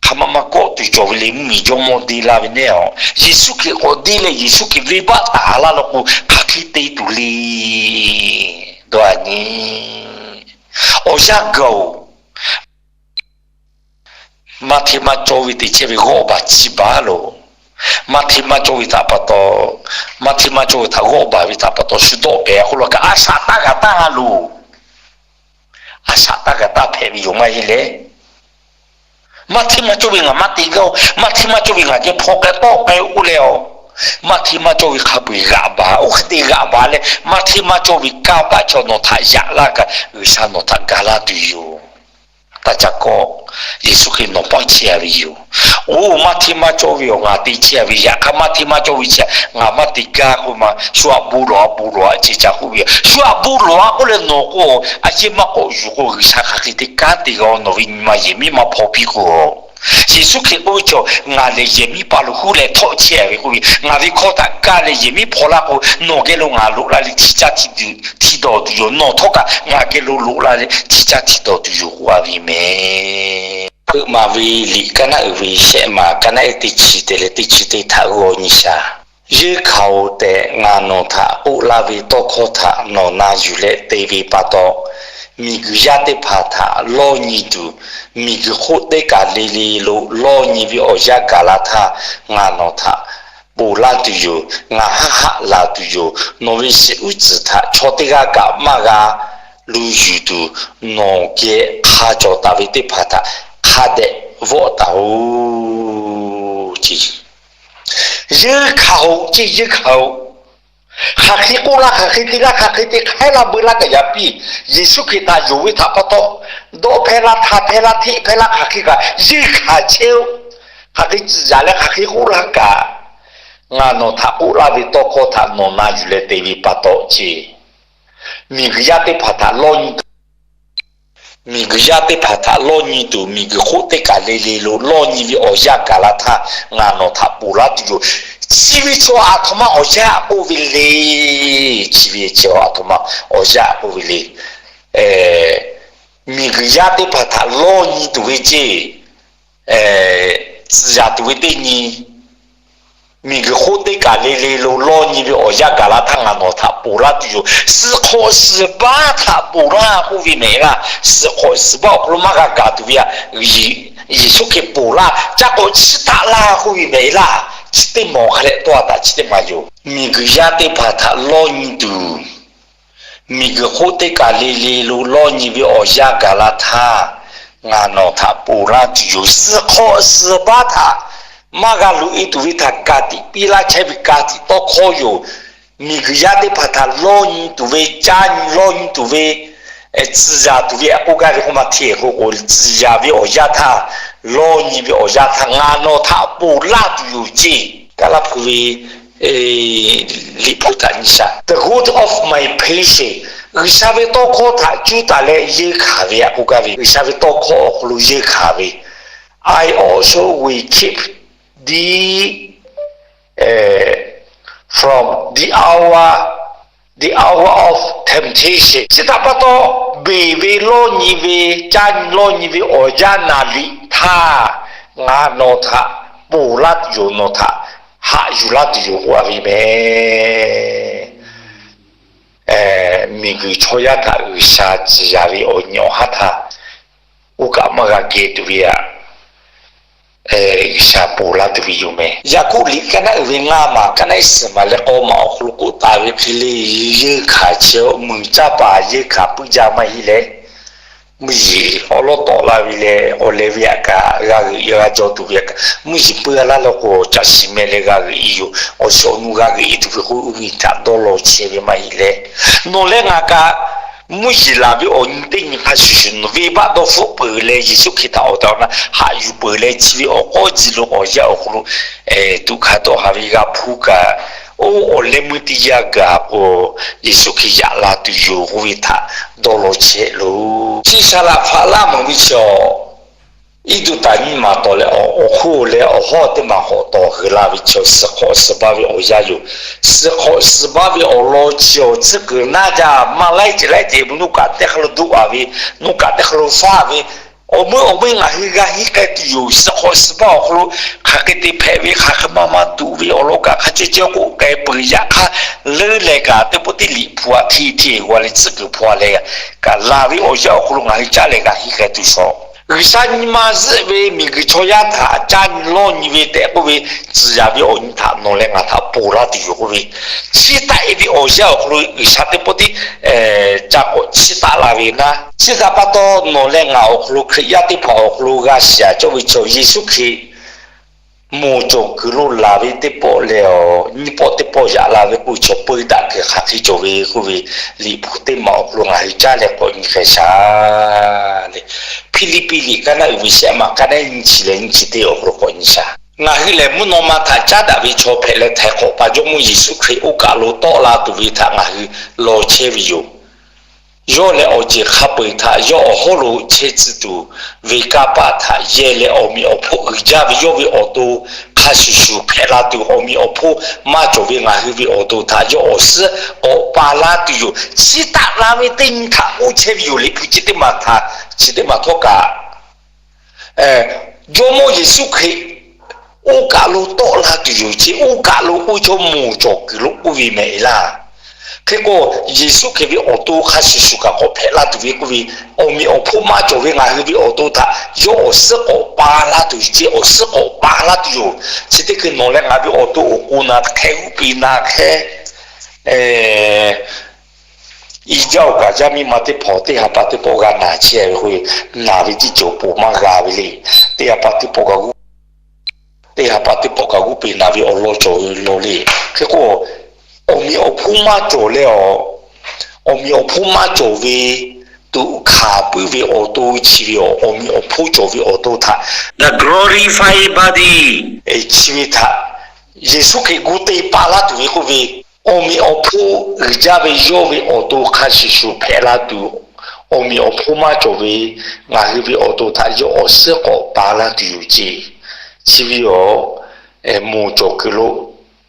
hk'aˬ ma ma kawˆ tuˬ cawˬ ve le, mvuhˇmiˬ jawˇmawˇ deˇ laˇ ve neˉ awˬ, Yeˍsuˆ Hkriꞈ k'awꞈ deˇ leh Yeˍsuˆ Hkriꞈ venˇbaˆ taˍ laˇ law k'o, hk'aˬ hk'e te tuˬ le. Dawˇ a nyi, awˬ yanˇ gaˬ oˬ. Maˇ hteˇ maˇ cawˇ ve te chehˇ ve g'awˇ baˬ chi baˬ loˬ. Maˇ hteˇ maˇ cawˇ ve htaꞈ pa taw, maˇ hteˇ maˇ cawˇ ve htaꞈ g'awˆ baˬ ve htaꞈ pa taw shu dawˆ pehˍ k'oˆ la kaꞈ, a shaꞈ taˇ g'a taˇ ha loˬ. A shaꞈ taˇ g'a taˇ hpehꞈ ve yoˬ maˇ heˆ leh, maˇ hteˇ maˇ cawˇ ve ngaˬ maˇ te gaˇ-oˬ, maˇ hteˇ maˇ cawˇ ve ngaˬ geh hpaw k'ai tawˆ k'ai-o k'oˆ leh-aˬ, maˇ hteˇ maˇ cawˇ ve hk'a peu-eˬ g'aꞈ baˬ, oˇ hk'e te g'aꞈ baˬ leh maˇ hteˇ maˇ cawˇ ve kanˇ paˆ chaw nawˬ htaꞈ yaꞈ laˇ kaꞈ, G'uiˬsha nawˬ htaꞈ ga laˇ tuˬ yoˬ. Taˇ ca kawˆ. Yeˍsuˆ Hkriꞈ nawˬ paˇ chehˇ a ve yoˬ. Oˇ, maˇ hteˇ maˇ cawˇ ve awˬ ngaˬ te chehˇ a ve, yaꞈ hk'aˇ maˇ hteˇ maˇ cawˇ ve chi ngaˬ maˇ te gaˇ k'oˆ ma. Shu aꞈ bon lawˬ, aꞈ bon lawˬ, a ceh ca k'oˆ ve, shu aꞈ bon lawˬ a k'oˆ leh nawˬ k'o, a yehˇ maˇ k'awꞈ yuˬ k'o, G'uiˬsha hk'aˬ hk'e te kanˉ te g'a-o, nawˬ ve nyi ma yehˬ miˉ maˇ hpaw piˇ k'o, Yeˍsuˆ Hkriꞈ k'oˆ ve chaw, ngaˬ lehˬ yehˬ miˉ paˇ lo huˉ leh htawˆ chehˇ a ve k'oˆ ve, ngaˬ ve hkawˇ htaꞈ kaˇ leh yehˬ miˉ hpaw laˇ k'o, nawˬ geh lo ngaˬ loꞈ la leh hti caˇ hti dawˬ tuˬ yoˬ. Nawˬ htawˇ kaꞈ ngaˬ geh lo loꞈ la leh hti caˇ hti dawˬ tuˬ yoˬ k'oˆ a ve mehˍ. Peuꞈ maˍ ve liꞈ kaˇ naˆ uiˍ ve shehˆ maˬ kaˇ naˆ ehˉ teˇ chi te leh teˇ chi teˇ htaꞈ g'aw nyi shaˍ. Yeunˇ hkanˍ-oˬ tehꞈ ngaˬ nawˬ htaꞈ k'oˆ laˇ ve tawˇ hkawˇ htaꞈ nawˬ na yuˬ leh te ve pa taw, miˬguiˬ yaˇ teˇ hpaˍ htaꞈ lawˇ nyi tuˬ, miˬguiˬ hk'oˆ teˇ kaˬ le le lo lawˇ nyi ve awˬ yanˇ gaˬ la htaˇ, ngaˬ nawˬ htaꞈ ponˬ laˇ tuˬ yoˬ. Ngaˬ haˆ haˆ laˬ tuˬ yoˬ. Nawˬ ve shiˍ uˉ tcuhˍ htaꞈ chaw teˇ g'aˇ kaꞈ maˇ g'a lu yuˬ tuˬ, nawˬ geh hk'a cawˬ taˍ ve teˇ hpaˍ htaꞈ hk'a dehꞈ vawˆ taˍ-oˬ ce. Yeunˇ hkanˍ-oˬ ce, yeunˇ hkanˍ-oˬ. Hk'aˬ hk'e k'oˆ laˇ, hk'aˬ hk'e te laˇ, hk'aˬ hk'e te hk'aiˉ laˇ beuꞈ laˇ kaꞈ yaꞈ piˇ. Yeˍsuˆ Hkriꞈ htaꞈ yonˍ ve htaꞈ pa taw, dawˆ hpehˇ laˇ, htaˇ hpehˇ laˇ, hteˆ hpehˇ laˇ, hk'aˬ hk'e kaꞈ yeunˇ hkanˍ chehˇ-oˬ. Hk'aˬ hk'e tcuhˍ yaꞈ leh hk'aˬ hk'e k'oˆ laˇ kaꞈ, ngaˬ nawˬ htaꞈ k'oˆ laˇ ve tawˇ hkawˇ htaꞈ nawˬ na yuˬ leh te ve pa taw ce. Miˬguiˬ yaˇ teˇ hpaˍ htaꞈ lawˇ nyi tuˬ, miˬguiˬ yaˇ teˇ hpaˍ htaꞈ lawˇ nyi tuˬ, miˬguiˬ hk'oˆ teˇ kaˬ le le lo lawˇ nyi ve awˬ yanˇ gaˬ la htaˇ, ngaˬ nawˬ htaꞈ ponˬ laˇ tuˬ yoˬ. Chi ve chaw aˬ htoꞈ ma awˬ yanˇ k'oˆ ve le. Chi ve chaw aˬ htoꞈ ma awˬ yanˇ k'oˆ ve le. Miˬguiˬ yaˇ teˇ hpaˍ htaꞈ lawˇ nyi tuˬ ve ce. Tcuhˍ yaꞈ tuˬ ve teˇ nyi, miˬguiˬ hk'oˆ teˇ kaˬ le le lo lawˇ nyi ve awˬ yanˇ gaˬ la htaˇ ngaˬ nawˬ htaꞈ ponˬ laˇ tuˬ yoˬ. Suh hk'awꞈ suhˍ baˆ htaꞈ ponˬ laˇ k'oˆ ve mehˍ laˇ. Suh hk'awꞈ suhˍ baˆ awˬ hk'aw lo maˇ g'a gaˬ tuˬ ve a, Yeˍsuˆ Hkriꞈ ponˬ laˇ, caˇ k'awꞈ chiˇ taˆ laˇ k'oˆ ve mehˍ laˇ. Chi teˇ maˬ hk'a leh tawˇ a taꞈ chi teˇ maˬ yoˬ. Miˬguiˬ yaˇ teˇ hpaˍ htaꞈ lawˇ nyi tuˬ, miˬguiˬ hk'oˆ teˇ kaˬ le le lo lawˇ nyi ve awˬ yanˇ gaˬ la htaˇ, ngaˬ nawˬ htaꞈ ponˬ laˇ tuˬ yoˬ. Suh hk'awꞈ suhˍ baˆ htaꞈ maˇ g'a loꞈ e tuˬ ve htaꞈ ka tiꞈ piˇ laˇ chehˇ ve ka tiꞈ tawˇ hkawˇ yoˬ. Miˬguiˬ yaˇ teˇ hpaˍ htaꞈ lawˇ nyi tuˬ ve, caˇ nyi lawˇ nyi tuˬ ve, tcuhˍ yaꞈ tuˬ ve a k'oˆ gaˇ ve k'oˆ ma hteˇ k'o k'o, tcuhˍ yaꞈ ve awˬ yanˇ htaˇ, lawˇ nyi ve awˬ yanˇ htaˇ ngaˬ nawˬ htaꞈ ponˬ laˇ tuˬ yoˬ ce. Kaˇlaˇ hpu ve liꞈ hpu htaꞈ nyi shaˍ. The good of my patience, G'uiˬsha ve tawˇ hkawˇ htaꞈ cuˇ taˍ leh yeunˇ hkanˍ ve a k'oˆ gaˇ ve, G'uiˬsha ve tawˇ hkawˇ awˬ hk'aw lo yeunˇ hkanˍ ve, I also will keep thee from the hour, the hour of temptation. Chi htaꞈ pa taw, beˬ ve lawˇ nyi ve, caˇ nyi lawˇ nyi ve awˬ yanˇ naˍ liꞈ htaˇ, ngaˬ nawˬ htaꞈ ponˬ laˇ tuˬ yoˬ, nawˬ htaꞈ haꞈ yuˬ laˇ tuˬ yoˬ k'oˆ a ve mehˍ. Miˬguiˬ chaw yaˇ htaꞈ G'uiˬsha tcuhˍ yaꞈ ve awˬ nyi awˬ haˉ htaˇ, oˇ kaꞈ maˇ g'a geh tuˬ ve aꞈ, G'uiˬsha ponˬ laˇ tuˬ ve yoˬ mehˍ. Yaˍkoˆ liꞈ kaˇ naˆ uiˍ ve ngaˇ maˬ kaˇ naˆ ehˉ suhˍ maˬ leh k'aw maˬ awˬ hk'aw lo k'oˆ taˍ ve hk'e le, yeunˇ hkanˍ chehˇ-oˬ. Muiˬ caˇ paˍ yeunˇ hkanˍ puiˉ jaˇ maˇ heˆ leh, mvuhˇ yeˬ awˉ lawˉ tawˆ la ve leh awˬ leh ve aꞈ kaꞈ g'a g'euꞈ g'a jaw tuˬ ve aꞈ kaꞈ, mvuhˇ yeˬ puiˉ a laˇ leh k'o, caꞈ shiˍ meh leh g'a g'euꞈ e yoˬ. Awˬ shiˍ awˬ nu g'a g'euꞈ e tuˬ ve k'o, oˇ ve htaꞈ dawˇ law chehˇ ve maˇ heˆ leh, nawˬ leh ngaˬ kaꞈ mvuhˇ yeˬ laˬ ve awˬ nyi teˇ nyi hk'a shuˍ shuˍ, venˇbaˆ dawˇ hpfuhˆ peuˬ leh Yeˍsuˆ Hkriꞈ htaꞈ awˬ tehˬ awˬ na haꞈ yuˬ peuˬ leh, chi ve awˬ k'awˇ ji lo awˬ yanˇ awˬ hk'aw lo tuꞈ hkanˍ tawˆ haˍ ve g'a hpuˇ kaꞈ, oˇ awˬ leh meuˇ teˇ yanˇ gaˬ k'o, Yeˍsuˆ Hkriꞈ yaꞈ la tuˬ yoˬ k'oˆ ve htaꞈ dawˇ law chehˇ loˬ. Chi saˍ laꞈ hpaꞈ laˇ meuꞈ ve chaw, Eˇjiˇtuꞈ nyiˇ maˬ tawˍ leh awˬ hk'oˆ leh awˬ hawˉ teˇ maˬ k'awꞈ tawˍ heuˬ la ve chaw, suh hk'awꞈ suhˍ baˆ ve awˬ yanˇ yoˬ. Suh hk'awꞈ suhˍ baˆ ve awˬ lawn chi awˬ tcuhˉ kuiˬ naˇ jaˇ maˇ laiˉ ceuˬ laiˉ ceuˬ ve, nuˇ kaꞈ teˇ hk'a lo doˆ a ve, nuˇ kaꞈ teˇ hk'a lo faˉ ve, awˬ meuˇ awˬ meuˇ ngaˬ hui g'a henˇ k'ai tuˬ yoˬ. Suh hk'awꞈ suhˍ baˆ awˬ hk'aw lo hk'aˬ hk'e te hpehꞈ ve, hk'aˬ hk'e maˇ maˇ tuꞈ ve awˬ lawn kaꞈ hk'a ceh ceh k'oˆ k'ai peuˬ. Yaꞈ hk'aˇ, leuˉ leh kaꞈ teˇ pawˆ teˇ liꞈ hpu aꞈ hteˇ hteˇ g'a leh tcuhˉ kuiˬ hpu a leh kaꞈ laˬ ve awˬ yanˇ awˬ hk'aw lo ngaˬ hui caˉ leh g'a henˇ k'ai tuˬ shawˍ. G'uiˬsha nyi ma zuhˆ ve miˬguiˬ chaw yaˇ htaꞈ caˇ nyi lawˇ nyi ve tehꞈ k'oˆ ve, tcuhˍ yaˍ ve awˬ nyi htaꞈ nawˬ leh ngaˬ htaꞈ ponˬ laˇ tuˬ yoˬ k'oˆ ve, chiˇ taˆ e ve awˬ yanˇ awˬ hk'aw lo G'uiˬsha teˇ pawˆ tiˉ ca k'awꞈ chiˇ taˆ la ve naˉ. Chi htaꞈ pa taw, nawˬ leh ngaˬ awˬ hk'aw lo Hkriꞈ yaˇ teˇ hpaˍ awˬ hk'aw lo g'a shiˍ cawˇ ve chaw Yeˍsuˆ Hkriꞈ moˬ cawˬ kuiˬ lo laˬ ve teˇ pawˆ leh, nyiˇ pawˆ teˇ pawˆ yaꞈ la ve k'oˆ ve chaw peu daꞈ kuiˬ hk'aˬ hk'e cawˬ ve k'oˆ ve, Liꞈ hpu teˇ maˬ awˬ hk'aw lo ngaˬ hui caˇ leh k'awꞈ nyi hk'e shaˍ le. Hpiˇliˇpiˆ liꞈ kaˉ naˆ uiˍ ve shehˆ maˬ kaˉ naˆ nyiˇ chi leh nyiˇ chi teˇ awˬ hk'aw lo k'awꞈ nyi shaˍ. Ngaˬ hui lehˬ, mvuhˇ naw ma htaꞈ caˉ daꞈ ve chaw hpehꞈ leh, htaiˍ hk'awꞈ pa Jawˇmawˇ Yeˍsuˆ Hkriꞈ oˇ kaˬ lo tawˆ la tuˬ ve htaꞈ ngaˬ hui law chehˇ ve yoˬ. Yawˇ lehˬ, awˬ ceˬ hk'a peu-eˬ htaꞈ yawˇ awˬ hawˉ lo chehˇ tcuh tuˬ ve kanˇ paˆ htaꞈ yehˇ leh, awˬ meꞈ awˬ hponˇ uiˍ jaˇ ve yawˇ ve awˬ to hk'a shuˍ shuˍ hpehꞈ la tuˬ, awˬ meꞈ awˬ hponˇ maˇ cawˬ ve ngaˬ hui ve awˬ to htaꞈ yawˇ awˬ suhˉ k'awꞈ pa laˇ tuˬ yoˬ. Chiˇ taˆ la ve teˇ nyi htaꞈ k'oˆ chehˇ ve yoˬ. Liꞈ hpu chi teˇ maˬ htaꞈ, chi teˇ maˬ htawˇ kaꞈ Jawˇmawˇ Yeˍsuˆ Hkriꞈ oˇ kaˬ lo tawˆ la tuˬ yoˬ ce. Oˇ kaˬ lo k'oˆ ve chaw moˬ cawˬ kuiˬ lo k'oˆ ve mehˍ laˇ. Hk'e k'o, Yeˍsuˆ Hkriꞈ ve awˬ to hk'a shuˍ shuˍ kaꞈ k'awꞈ hpehꞈ la tuˬ ve k'oˆ ve, awˬ meꞈ awˬ hponˇ maˇ cawˬ ve ngaˬ hui ve awˬ to htaꞈ yawˇ awˬ suhˉ k'awꞈ pa laˇ tuˬ yoˬ ce. Awˬ suhˉ k'awꞈ pa laˇ tuˬ yoˬ. Chi teˇ hkui nawˬ leh ngaˬ ve awˬ to awˬ k'o na hk'e g'uˇ piˇ na hk'e, i jaˇ oˬ kaꞈ jaˇ miˇ ma teˇ hpaˍ teˇ ha pa teˇ pawˆ g'a naˬ chehˇ ve k'o, naˬ ve tiˉ cawˬ poˬ maˇ g'a ve le. Teˇ ha pa teˇ pawˆ kaꞈ g'uˇ, teˇ ha pa teˇ pawˆ kaꞈ g'uˇ piˇ naˬ ve awˬ lawn cawˬ ve law le. Hk'e k'o, awˬ meꞈ awˬ hponˇ maˇ cawˬ leh, awˬ meꞈ awˬ hponˇ maˇ cawˬ ve tuꞈ hkanˍ puiˉ ve awˬ to chi ve awˬ, awˬ meꞈ awˬ hponˇ cawˬ ve awˬ to htaꞈ, the glorified body, chi ve htaꞈ Yeˍsuˆ Hkriꞈ gu te pa laˇ tuˬ ve k'oˆ ve, awˬ meꞈ awˬ hponˇ uiˍ jaˇ ve yawˇ ve awˬ to hk'a shuˍ shuˍ hpehꞈ la tuˬ, awˬ meꞈ awˬ hponˇ maˇ cawˬ ve ngaˬ hui ve awˬ to htaꞈ yawˇ awˬ suhˉ k'awꞈ pa laˇ tuˬ yoˬ ce. Chi ve awˬ, moˬ cawˬ kuiˬ lo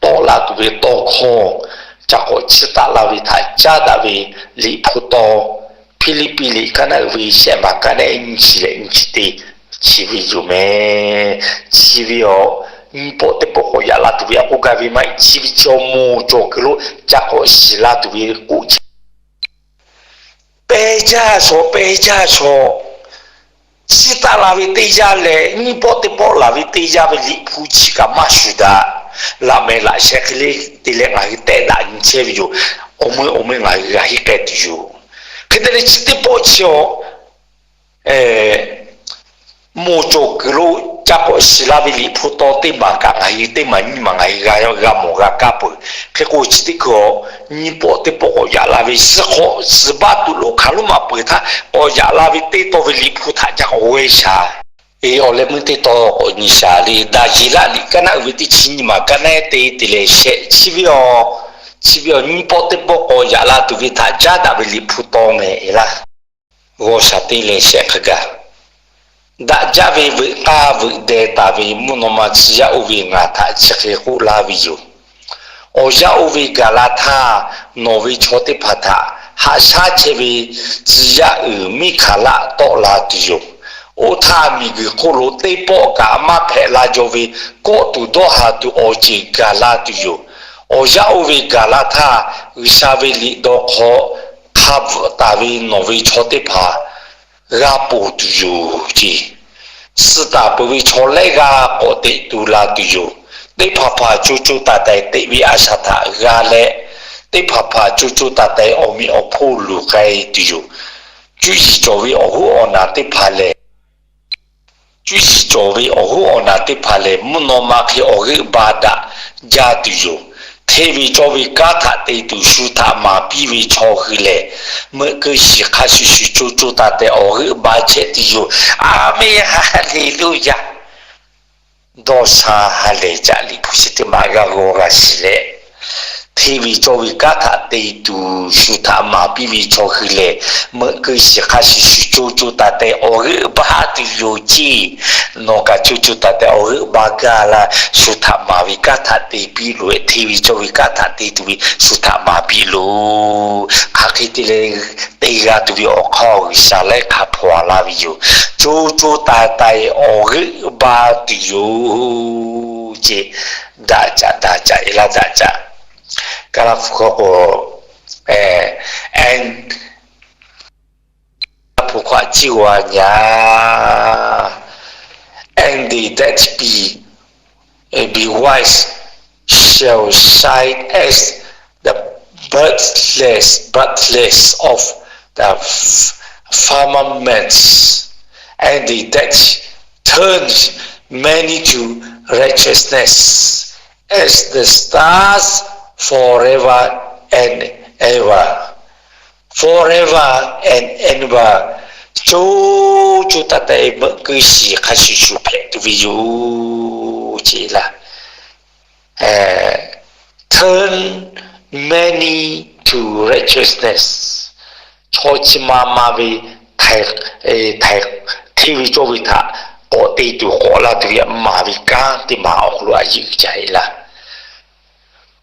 tawˆ la tuˬ ve tawˇ hkawˇ ca k'awꞈ chiˇ taˆ la ve htaꞈ caˉ daꞈ ve Liꞈ hpu taw, Hpiˇliˇpiˆ liꞈ kaˉ naˆ uiˍ ve shehˆ maˬ kaˉ naˆ nyiˇ chi leh nyiˇ chi teˇ chi ve yoˬ mehˍ. Chi ve awˬ, nyiˇ pawˆ teˇ pawˆ k'awꞈ yaꞈ la tuˬ ve a k'oˆ gaˇ ve maˇ heˆ. Chi ve chaw moˬ cawˬ kuiˬ lo ca k'awꞈ shiˍ la tuˬ ve k'oˆ chi pehˇ jaˇ shaw, pehˇ jaˇ shaw. Chiˇ taˆ la ve teˇ yanˇ leh nyiˇ pawˆ teˇ pawˆ laˬ ve teˇ yanˇ ve Liꞈ hpu chi kaꞈ maˇ shuˍ daꞈ. Laꞈ mehˍ laꞈ sheh hk'e le te leh ngaˬ hui tehˆ daꞈ nyi chehˇ ve yoˬ. Awˬ meuˇ awˬ meuˇ ngaˬ hui g'a henˇ k'ai tuˬ yoˬ. Hk'e te leh chi teˇ pawˆ chi awˬ, moˬ cawˬ kuiˬ lo ca k'awꞈ shiˍ la ve Liꞈ hpu taw teˇ maˬ kaꞈ ngaˬ hui teˇ maˬ nyiˇ maˬ ngaˬ hui g'a, g'a mawˬ g'a kaˇ peuˬ. Hk'e k'o chi teˇ hkui awˬ, nyiˇ pawˆ teˇ pawˆ k'awꞈ yaꞈ la ve suhˉ hk'awꞈ suhˍ baˆ tuˬ lo hk'aˬ lo maꞈ peuˬ htaˇ k'awꞈ yaꞈ la ve teˇ taw ve Liꞈ hpu htaꞈ ca k'awꞈ g'awehˇ shaˍ. Awˬ leh meuˇ teˇ taw k'awꞈ nyi shaˍ le. Daˍyeˍlaˆ liꞈ kaˉ naˆ uiˍ ve teˇ chi nyiˇ maˬ kaˉ naˆ eˉ te te leh shehˆ chi ve awˬ, chi ve awˬ nyiˇ pawˆ teˇ pawˆ k'awꞈ yaꞈ la tuˬ ve htaꞈ caˉ daꞈ ve Liꞈ hpu taw mehˍ laˇ. G'aw shaˍ te leh shehˆ hk'a gaˬ. Daꞈ jaˇ ve veuꞈ k'aˇ veuꞈ deh taˍ ve mvuhˇ naw ma tcuh yaˇ oˇ ve ngaˬ htaꞈ chi hk'e k'oˆ laˇ ve yoˬ. Awˬ yanˇ oˇ ve gaˬ la htaˇ, nawˬ ve chaw teˇ hpaˍ htaꞈ haꞈ shaˉ chehˇ ve tcuh yaˇ uiˍ Miˇhkaˍlaˆ tawˆ la tuˬ yoˬ. Oˇ htaˇ miˬguiˬ hk'oˆ lo teˇ pawˆ kaꞈ maˇ hpehꞈ la jaw ve kawˆ tuˬ dawˇ haˍ tuˬ awˬ ceuˬ gaˬ la tuˬ yoˬ. Awˬ yanˇ oˇ ve gaˬ la htaˇ, G'uiˬsha ve liꞈ dawˇ hk'aw hk'a bvuhꞈ taˍ ve nawˬ ve chaw teˇ hpaˍ g'a ponˬ tuˬ yoˬ ce. Suh taˍ peuˬ ve chaw laiˉ g'aˇ k'awꞈ teꞈ tu la tuˬ yoˬ. Teˇ hpaˍ hpaˍ co co taiˍ taiˍ teꞈ ve a shaˍ htaꞈ g'a leh, teˇ hpaˍ hpaˍ co co taiˍ taiˍ awˬ meꞈ awˬ hponˇ luˬ k'ai tuˬ yoˬ. Cuˇ yiˍ cawˬ ve awˬ hoˉ awˬ naˬ teˇ hpaˍ lehˬ, cuˇ yiˍ cawˬ ve awˬ hoˉ awˬ naˬ teˇ hpaˍ lehˬ, mvuhˇ naw ma hk'e awˬ g'euˆ ba daꞈ jaˇ tuˬ yoˬ. Hteˇ ve cawˇ ve kanˉ htaꞈ te tuˬ shu htaꞈ maˍ piˇ ve chaw hui lehˬ, meuꞈ keu shiˍ hk'a shuˍ shuˍ co co taiˍ taiˍ awˬ g'euˆ ba chehˇ tuˬ yoˬ. Aˍmenˍ. Haˍleˍluˇyaˍ. Dawˇ sha ha lehˬ jaˇ. Liꞈ hpu chi teˇ maˬ g'a g'aw g'a shiˍ leh, hteˇ ve cawˇ ve kanˉ htaꞈ te tuˬ shu htaꞈ maˍ piˇ ve chaw hui lehˬ, meuꞈ keu shiˍ hk'a shuˍ shuˍ co co taiˍ taiˍ awˬ g'euˆ ba tuˬ yoˬ ce. Nawˬ kaꞈ co co taiˍ taiˍ awˬ g'euˆ ba gaˇ la. Shu htaꞈ maˍ ve kanˉ htaꞈ te piˇ loˬ. Hteˇ ve cawˇ ve kanˉ htaꞈ te tuˬ ve shu htaꞈ maˍ piˇ loˬ. Hk'aˬ hk'e te leh te g'a tuˬ ve awˬ hk'aw G'uiˬsha laiˉ hk'a hpaw la ve yoˬ. Co co taiˍ taiˍ awˬ g'euˆ ba tuˬ yoˬ ce. Daꞈ caꞈ daꞈ caꞈ e laˇ daꞈ caꞈ. Kaˇ laˇ hpu hkawˇ k'o, e, Laˇ hpu hkawˇ ciˇ g'a nyi a. that be, be wise shall shine as the birthless, birthless of the firmament, and that turns many to righteousness as the stars forever and ever. Forever and ever. Co co taiˍ taiˍ meuꞈ keu shiˍ hk'a shuˍ shuˍ hpehꞈ tuˬ ve yoˬ ce laˇ. Turn many to righteousness. Chaw chi ma ma ve htaiˍ, hteˇ ve cawˇ ve htaꞈ k'awꞈ te tuˬ k'awꞈ la tuˬ ve maˍ ve kanˉ teˇ maˬ awˬ hk'aw lo a yeˇ uiˍ jaˇ e laˇ.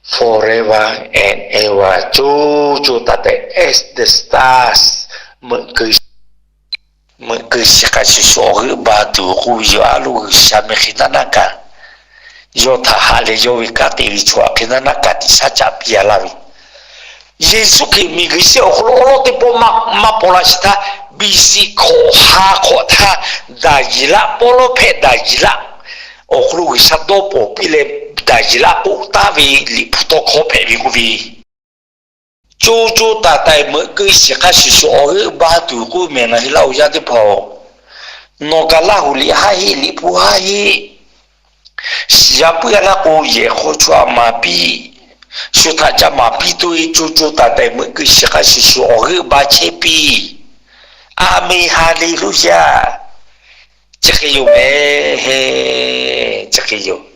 Forever and ever, co co taiˍ taiˍ as the stars, meuꞈ keu shiˍ hk'a shuˍ shuˍ awˬ g'euˆ ba tuˬ k'oˆ ve yoˬ. A loˍ G'uiˬsha meh hk'e naˉ naˉ kaꞈ, yawˇ htaꞈ haꞈ leh yawˇ ve kanˉ te ve chaw hk'e naˉ naˉ kaꞈ tiꞈ shaˉ caˆ piˇ a laˇ ve, Yeˍsuˆ Hkriꞈ miˬguiˬ chi awˬ hk'aw lo awˉ lawˉ teˇ pawˆ maˇ paw la shiˍ htaˇ, B C hkawꞈ ha hk'awꞈ htaˇ, Daˍyeˍlaˆ, pawˇ lawˉ hpehꞈ Daˍyeˍlaˆ awˬ hk'aw lo G'uiˬsha dawˇ pawˍ piˇ leh, Daˍyeˍlaˆ k'oˆ taˍ ve Liꞈ hpu tawˇ hkawˇ hpehꞈ ve k'oˆ ve, co co taiˍ taiˍ meuꞈ keu shiˍ hk'a shuˍ shuˍ awˬ g'euˆ ba tuˬ k'oˆ mehˍ. Ngaˬ hui laˇ oˬ yaˇ teˇ hpaˍ-oˬ, nawˬ kaꞈ Laˇ huˍ liꞈ haˉ heˆ, Liꞈ hpu haˉ heˆ, shiˍ yaˇ puiˉ a laˇ k'o, yehˬ hk'aw chaw a maˍ piˇ, shu htaꞈ ca maˍ piˇ tuˬ e, co co taiˍ taiˍ meuꞈ keu shiˍ hk'a shuˍ shuˍ awˬ g'euˆ ba chehˇ piˇ. A menˬ, Haˍleˍluˇyaˇ. Chi hk'e yoˬ mehˍ. Chi hk'e yoˬ.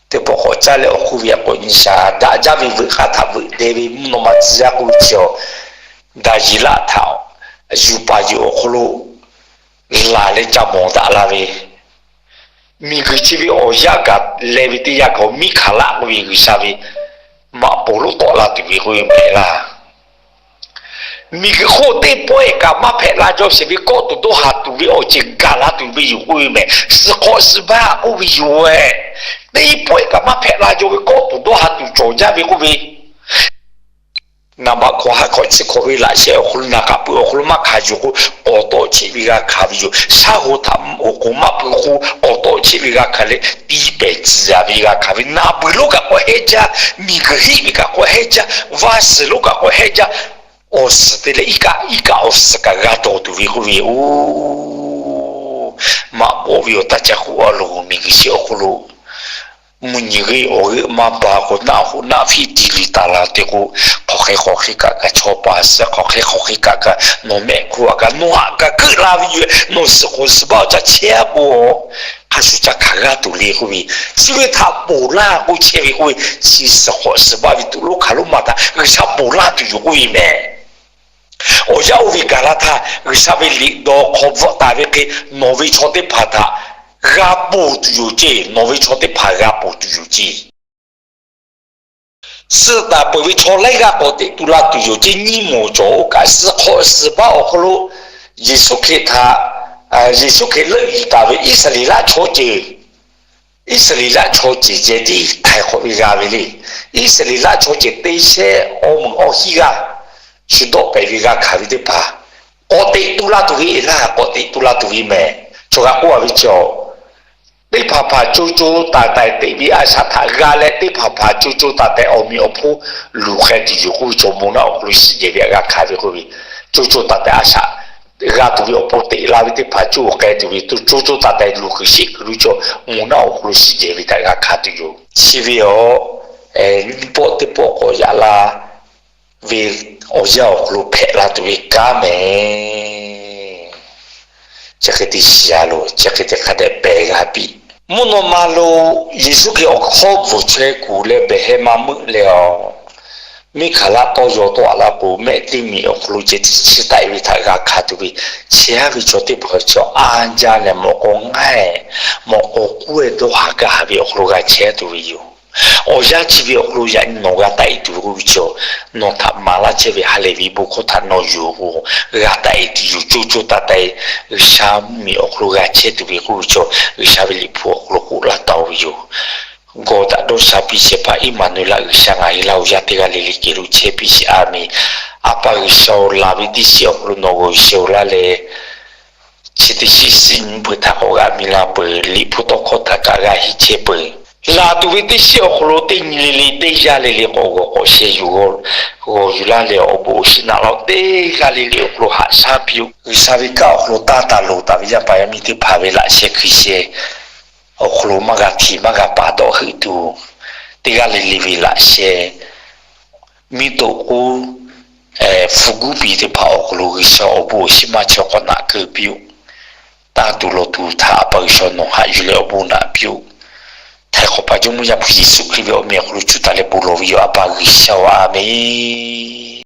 Teˇ pawˆ k'awꞈ caˇ leh awˬ hk'oˆ ve a k'awꞈ nyi shaˍ. Daꞈ jaˇ ve veuꞈ k'aˇ htaꞈ veuꞈ deh ve mvuhˇ naw ma tcuh yaˇ k'oˆ ve chi-awˬ, Daˍyeˍlaˆ htaꞈ yuˬ paˍ yuˬ awˬ hk'aw lo laˬ leh ca mawˬ daꞈ la ve, miˬguiˬ chi ve awˬ yaˇ kaꞈ leh ve teˇ yanˇ hk'aˬ Miˉhkaˍlaˆ k'oˆ ve G'uiˬsha ve maꞈ poˍ lonˉ tawˆ la tuˬ ve k'oˆ ve mehˍ laˇ. Miˬguiˬ hk'oˆ teˇ pawehˇ kaꞈ maˇ hpehꞈ la jaw sheˍ ve kawˆ tuˬ dawˇ haˍ tuˬ ve awˬ ceuˬ gaˬ la tuˬ ve yoˬ k'oˆ ve mehˍ. Suh hk'awꞈ suh baˆ k'oˆ ve yoˬ-ehˬ. Teˇ pawehˇ kaꞈ maˇ hpehꞈ la jaw ve kawˆ tuˬ dawˇ haˍ tuˬ cawˬ jaˇ ve k'oˆ ve, naˍ baꞈ hkawꞈ ha hkawꞈ chi hkawꞈ ve laꞈ sheh awˬ hk'aw lo naˍ k'aˍ peuˬ awˬ hk'aw lo maˇ hkanˍ yuˬ k'o, k'awꞈ tawˆ cheˆ ve g'a hkanˍ ve yoˬ. Shaˉ hoꞈ htaꞈ oˍ k'oˍ maˇ peuˬ k'o, k'awꞈ tawˆ cheˆ ve g'a hkanˍ leh, tiˇ pehˍ tcuh yaˍ ve g'a hkanˍ ve, naˍ beuˬ lonˉ kaꞈ k'awꞈ hehnˇ jaˇ, miˬguiˬ hiˆ ve kaꞈ k'awꞈ hehnˇ jaˇ, vaˇ shiˍ lonˉ kaꞈ k'awꞈ hehnˇ jaˇ, awˬ suhˍ te leh iˉ kaˆ iˉ kaˆ awˬ suhˍ kaꞈ g'a dawˬ tuˬ ve k'oˆ ve yoˬ. Maꞈ bawˆ ve awˬ taˇ ca k'oˆ a loˬ, miˬguiˬ chi awˬ hk'aw lo mvuhˇ nyi g'euˆ awˬ g'euˆ maˇ ba k'o, naˆ hoꞈ naˆ fiˆ ti luˬ taˍ la te k'o, hk'aˬ hk'e hk'aˬ hk'e kaꞈ kaꞈ chaw pa suh, hk'aˬ hk'e hk'aˬ hk'e kaꞈ kaꞈ nawˬ mehˆ hk'oˆ a kaꞈ nawˬ haꞈ kaꞈ keuˆ la ve yoˬ. Nawˬ suhˍ hk'awꞈ suhˍ baˆ awˬ ca chehˇ a k'o, hk'a shuˍ ca hkanˍ g'a tuˬ le k'oˆ ve, chi ve htaꞈ ponˬ laˇ k'oˆ chehˇ ve k'oˆ ve, chi suhˍ hk'awꞈ suhˍ baˆ ve tuꞈ lonˉ hkanˍ lonˉ ma htaꞈ G'uiˬsha ponˬ laˇ tuˬ yoˬ k'oˆ ve mehˍ. Awˬ yanˇ oˇ ve gaˬ la htaˇ, G'uiˬsha ve liꞈ dawˬ hk'aw bvuhꞈ taˍ ve hk'e, nawˬ ve chaw teˇ hpaˍ htaꞈ g'a ponˬ tuˬ yoˬ ceˇ. Nawˬ ve chaw teˇ hpaˍ g'a ponˬ tuˬ yoˬ ceˇ. Suh taˍ peuˬ ve chaw laiˉ g'aˇ k'awꞈ teꞈ tu la tuˬ yoˬ ceˇ. Nyiˇ moˍ cawˬ oˇ kaꞈ suh hk'awꞈ suhˍ baˆ awˬ hk'aw lo Yeˍsuˆ Hkriꞈ htaꞈ, Yeˍsuˆ Hkriꞈ leuˆ yuˬ taˍ ve Iˉsaˍreˍlaˆ chaw ceuˬ, Iˉsaˍreˍlaˆ chaw ceuˬ ceh tiˉ htaiˍ hk'awꞈ ve g'a ve le. Iˉsaˍreˍlaˆ chaw ceuˬ teˇ shehˆ awˇ meuꞈ awˇ hiˉ g'aˇ shu dawˆ pehˍ ve g'a hkanˍ ve teˇ hpaˍ, k'awꞈ teꞈ tu la tuˬ ve e laˇ, k'awꞈ teꞈ tu la tuˬ ve mehˍ. Chaw g'a k'oˆ a ve chi-awˬ, teˇ hpaˍ hpaˍ co co taiˍ taiˍ teꞈ ve a shaꞈ htaꞈ g'a leh, teˇ hpaˍ hpaˍ co co taiˍ taiˍ awˬ meꞈ awˬ hponˇ luˬ k'ai tuˬ yoˬ k'oˆ ve chaw, moˬ naˆ awˬ hk'aw lo shiˆ jehˬ ve htaꞈ g'a hkanˍ ve k'oˆ ve, co co taiˍ taiˍ a shaꞈ g'a tuˬ ve awˬ pon teꞈ la ve teˇ hpaˍ co k'ai tuˬ ve, co co taiˍ taiˍ luˬ kuiˬ sheˆ kuiˬ lo chaw, moˬ naˆ awˬ hk'aw lo shiˆ jehˬ ve htaꞈ g'a hkanˍ tuˬ yoˬ. Chi ve-aˬ, nyiˇ pawˆ teˇ pawˆ k'awꞈ yaꞈ la ve awˬ yanˇ awˬ hk'aw lo hpehꞈ la tuˬ ve kanˉ mehˍ. Chi hk'e te shiˍ a loˬ, chi hk'e te hk'a dehꞈ pehˬ g'a piˇ. Mvuhˇ naw ma lo Yeˍsuˆ Hkriꞈ awˬ hkawˇ bvuhˬ chaweh kuˬ leh behˬ heh ma meuˆ leh-aˬ, Miˉhkaˍlaˆ tawˇ yaw tawˆ a la k'o, mehˆ teˇ miˬ awˬ hk'aw lo ceh tiˉ chi taˆ e ve htaꞈ g'a hkanˍ tuˬ ve, chehˇ a ve chaw teˇ hpaˍ chi-awˬ, a jaˇ leh mawꞈ k'aw ngaˇ e, mawꞈ k'aw k'oˆ e dawˇ haˍ gaˇ haˍ ve awˬ hk'aw lo g'a chehˇ tuˬ ve yoˬ. Awˬ yanˇ chi ve awˬ hk'aw lo yaꞈ nyi nawˬ g'a taˆ e tuˬ ve k'oˆ ve chi-awˬ, nawˬ htaꞈ maˍ laˇ chehˇ ve ha lehˬ ve bon hkawˇ htaꞈ nawˬ yuˬ k'o, g'a taˆ e tuˬ yoˬ. Co co taiˍ taiˍ G'uiˬsha mvuhˇmiˬ awˬ hk'aw lo g'a chehˇ tuˬ ve k'oˆ ve chi-awˬ, G'uiˬsha ve Liꞈ hpu awˬ hk'aw lo k'oˆ laˇ taˍ ve yoˬ. Gawˬ daꞈ dawˇ sha piˇ shehˍ hpaˇ Iˉmaˍnuˍlaˆ G'uiˬsha ngaˬ hui laˇ oˬ yaˇ teˇ g'aˇ le le kehˬ lo chehˇ piˇ sheˍ. A menˬ. A pa G'uiˬsha-oˬ, laˬ ve teˇ shiˉ awˬ hk'aw lo nawˬ g'awˬ shehˍ-oˬ laˇ leh, chi teˇ shiˉ suhˍ nyi peuˬ htaꞈ k'awꞈ g'a mi la peuˬ. Liꞈ hpu tawˇ hkawˇ htaꞈ kaꞈ g'a heˆ chehˇ peuˬ. Laˬ tuˬ ve teˇ shiˉ awˬ hk'aw lo teˇ nyi le le teˇ yanˇ le le k'awꞈ g'awˬ k'awꞈ sheh yuˬ g'awˬ yuˬ laˇ leh, awˬ bon awˬ shinˉ naꞈ law teˇ g'aˇ le le awˬ hk'aw lo haꞈ shaˉ piˇ-oˆ. G'uiˬsha ve kanˉ awˬ hk'aw lo taˇ taˍ loˍ taˍ ve yaˇ paˍ yaˇ miˇ teˇ hpaˍ ve laꞈ sheh hkui sheh awˬ hk'aw lo maˇ g'a htiꞈ maˇ g'a paˍ dawˆ heuˆ tuˬ, teˇ g'aˇ le le ve laꞈ sheh miˇ toꞈ k'oˉ hpu guˉ piˍ teˇ hpaˍ awˬ hk'aw lo G'uiˬsha awˬ bon awˬ shinˉ maˇ chaw k'awꞈ naꞈ keu piˇ-oˆ. Taˇ tuˬ lawˬ tuˬ htaꞈ A pa G'uiˬsha nawˬ haꞈ yuˬ leh awˬ bon naꞈ piˇ-oˆ. Htaiˍ hk'awꞈ paˍ Jawˇmawˇ Yaˇ hpu Yeˍsuˆ Hkriꞈ ve awˬ meh awˬ hk'aw lo cuˇ taˍ leh bon lawˬ ve yoˬ, A pa G'uiˬsha-oˬ, A menˬ.